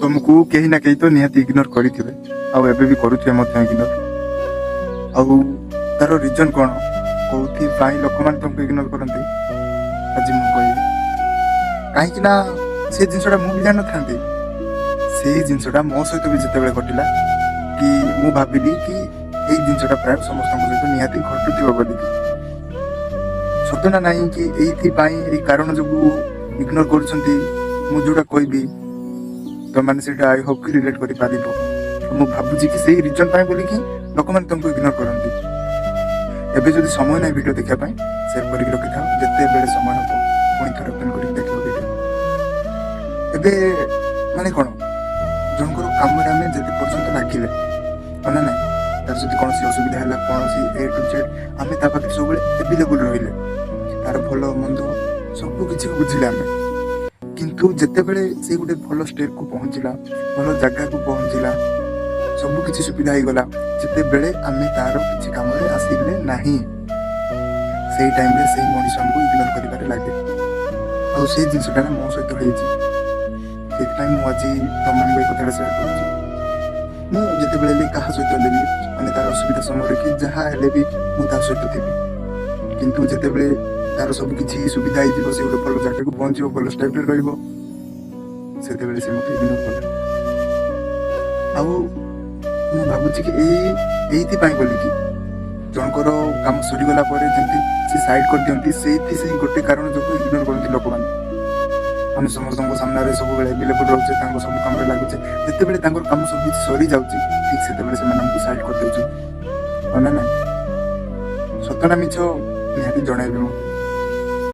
ତୁମକୁ କେହି ନା କେହି ତ ନିହାତି ଇଗ୍ନୋର କରିଥିବେ, ଆଉ ଏବେ ବି କରୁଥିବେ ମଧ୍ୟ ଇଗ୍ନୋର। ଆଉ ତାର ରିଜନ୍ କ'ଣ, କୋଉଥିପାଇଁ ଲୋକମାନେ ତୁମକୁ ଇଗ୍ନୋର କରନ୍ତି, ଆଜି ମୁଁ କହିବି। କାହିଁକି ନା ସେ ଜିନିଷଟା ମୁଁ ବି ଜାଣିନଥାନ୍ତି। ସେଇ ଜିନିଷଟା ମୋ ସହିତ ବି ଯେତେବେଳେ ଘଟିଲା କି ମୁଁ ଭାବିଲି କି ଏଇ ଜିନିଷଟା ପ୍ରାୟ ସମସ୍ତଙ୍କ ସହିତ ନିହାତି ଘଟୁଥିବ ବୋଲିକି। ସତ ନା ନାହିଁ କି ଏଇଥିପାଇଁ, ଏଇ କାରଣ ଯୋଗୁଁ ଇଗ୍ନୋର କରୁଛନ୍ତି, ମୁଁ ଯୋଉଟା କହିବି ତମାନେ ସେଇଟା I Hope କି ରିଲେଟ୍ କରିପାରିବ। ମୁଁ ଭାବୁଛି କି ସେଇ ରିଜନ୍ ପାଇଁ ବୋଲିକି ଲୋକମାନେ ତମକୁ ଇଗ୍ନୋର କରନ୍ତି। ଏବେ ଯଦି ସମୟ ନାହିଁ ଭିଡ଼ିଓ ଦେଖିବା ପାଇଁ, ସେଭ୍ କରିକି ରଖିଥାଅ, ଯେତେବେଳେ ସମୟ ହବ ପୁଣି ଥରେ ଓପନ୍ କରିକି ଦେଖିବ ଭିଡ଼ିଓ। ଏବେ ମାନେ କ'ଣ, ଜଣଙ୍କର କାମରେ ଆମେ ଯେତେ ପର୍ଯ୍ୟନ୍ତ ଲାଗିଲେ, ହଁ ନା ନାଇଁ, ତାର ଯଦି କୌଣସି ଅସୁବିଧା ହେଲା, କୌଣସି ଏ ଟୁ ଜେଡ୍, ଆମେ ତା ପାଖରେ ସବୁବେଳେ ଏଭେଲେବୁଲ୍ ରହିଲେ, ତାର ଭଲ ମନ୍ଦ ସବୁ କିଛି ବୁଝିଲେ ଆମେ। କିନ୍ତୁ ଯେତେବେଳେ ସେ ଗୋଟେ ଭଲ ଷ୍ଟେପକୁ ପହଞ୍ଚିଲା, ଭଲ ଜାଗାକୁ ପହଞ୍ଚିଲା, ସବୁ କିଛି ସୁବିଧା ହେଇଗଲା, ଯେତେବେଳେ ଆମେ ତାର କିଛି କାମରେ ଆସିଲେ ନାହିଁ, ସେଇ ଟାଇମରେ ସେଇ ମଣିଷ ଆମକୁ ଇଗ୍ନୋର କରିବାରେ ଲାଗେ। ଆଉ ସେଇ ଜିନିଷଟା ନା ମୋ ସହିତ ହେଇଛି, ସେଇଥିପାଇଁ ମୁଁ ଆଜି ତମମାନଙ୍କୁ ଏଇ କଥାଟା ସେୟାର କରୁଛି। ମୁଁ ଯେତେବେଳେ ହେଲେ କାହା ସହିତ ହେଲେ ବି, ମାନେ ତାର ଅସୁବିଧା ସମୟରେ କି ଯାହା ହେଲେ ବି ମୁଁ ତା ସହିତ ଥିବି। କିନ୍ତୁ ଯେତେବେଳେ ତାର ସବୁ କିଛି ସୁବିଧା ହେଇଯିବ, ସେ ଗୋଟେ ଭଲ ଜାଗାକୁ ପହଞ୍ଚିବ, ଭଲ ଷ୍ଟେପରେ ରହିବ, ସେତେବେଳେ ସେ ମୋତେ ଇଗ୍ନୋର କଲା। ଆଉ ମୁଁ ଭାବୁଛି କି ଏଇଥିପାଇଁ ବୋଲିକି ଜଣଙ୍କର କାମ ସରିଗଲା ପରେ ଯେମିତି ସେ ସାଇଡ୍ କରିଦିଅନ୍ତି, ସେଇଥି ସେଇ ଗୋଟେ କାରଣ ଯୋଗୁଁ ଇଗ୍ନୋର କରନ୍ତି ଲୋକମାନେ। ଆମେ ସମସ୍ତଙ୍କ ସାମ୍ନାରେ ସବୁବେଳେ ଆଭେଲେବୁଲ୍ ରହୁଛେ, ତାଙ୍କ ସବୁ କାମରେ ଲାଗୁଛେ। ଯେତେବେଳେ ତାଙ୍କର କାମ ସବୁ କିଛି ସରିଯାଉଛି, ଠିକ୍ ସେତେବେଳେ ସେମାନେ ଆମକୁ ସାଇଡ୍ କରିଦେଉଛନ୍ତି। ହଁ ନା ନାଇଁ? ସତ ନା ମିଛ ନିହାତି ଜଣାଇବେ ମୁଁ।